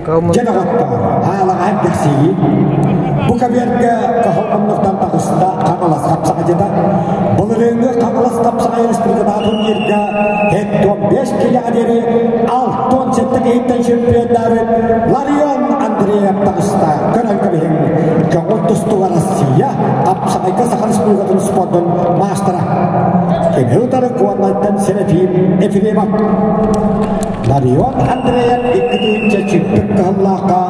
Дьэ доҕоттоор, аалаҕа эрдэхсийии. Бу кабиэргэ кыһыл муннуктан таҕыста Хаҥалас хапсаҕайдьыта. Былырыыҥҥы Хаҥалас хапсаҕай республикатааҕы турнирга 75 киилэҕэ диэри 67 киһиттэн чемпионнаабыт Ларион Андреев таҕыста. Көрөн кэбиһиҥ, көҥүл тустууга Россия хапсаҕайга Саха Республикатын спордун маастара. Кини утары Куоннайтан Серафим Ефремов. Ларион Андреев 2 чүппүк кыһыллаахха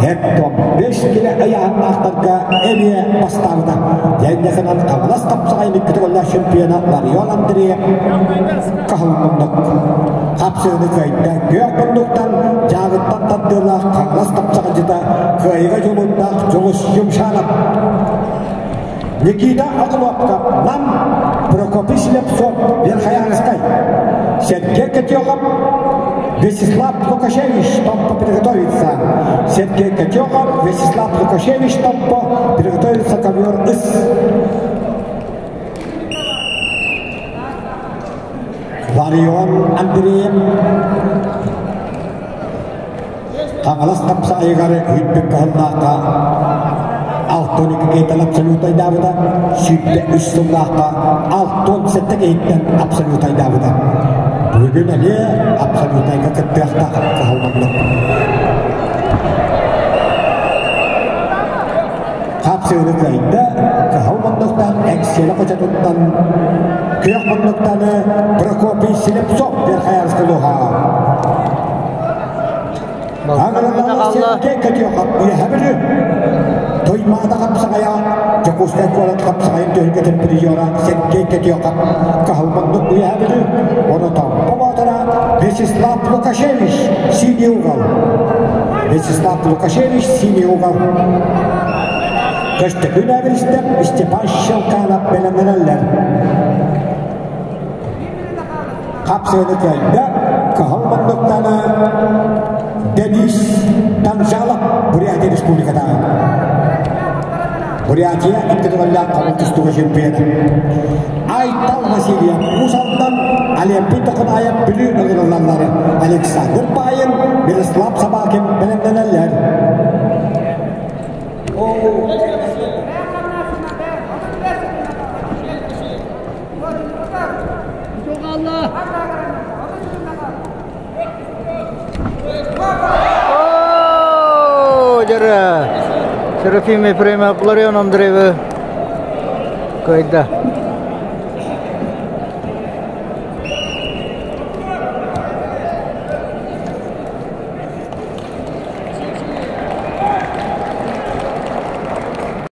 Хектон 5 килэ ыйааһыннаахтарга эмиэ бастаабыта. Дьэндэхинэн Хаҥалас хапсаҕайын икки төгүллээх чемпиона Ларион Андреев кыһыл муннук. Хапсыыны кыайда күөх муннуктан дьааҕыттан тардыылаах Хаҥалас хапсаҕайдьыта кыайыыга дьулуурдаах Дьулус Юмшанов. Никита Охлопков, Нам, Прокопий Слепцов, Верхоянскай, Сергей Котехов, Вячеслав Лукашевич, Томпо приготовится. Сергей Котехов, Вячеслав Лукашевич, Томпо приготовится ковер из. Ларион Андреев Хаҥалас хапсаайыгар үүппүт кыһыллаахха 62 киһиттэн абсолютайдаабыта, 103 сыллаахха 67 киһиттэн абсолютайдаабыта. Бүгүн эмиэ абсолютайга кыттыахтаах кыһаллаллар. Хапсыыны кыайда, кыһыл муннуктан Эксиэлэ хочотуттан күөх муннуктан Прокопий Слепцов Верхоянскай луһа. Туймаада хапсаҕайа Дьокуускай куорат хапсаҕайын түһүлгэтин призера Сергей Кетехов каһылманнык үөһэ Бүлүү, ону Томпо боотура Вячеслав Лукашевич синий угол. Вячеслав Лукашевич синий угол. Көстөкүүн Эбиристэп Степан Щелканов бэлэмнэнэллэр. Хапсыаны кыайда Кыһыл муннуктаны Денис Танжалов Бурятия Республикатааҕы. Бурятия икки төгүллээх хомус тустууга чемпиона. Айтал Васильев Уус Алдан, Олимпий Токунаев Бүлүү ыҥырыллаллары Александр Паин, Мирослав Собакин бэлэмнэнэллэр. Дьэрэ, Серафим Ефремов Ларион Андреевы кыайда.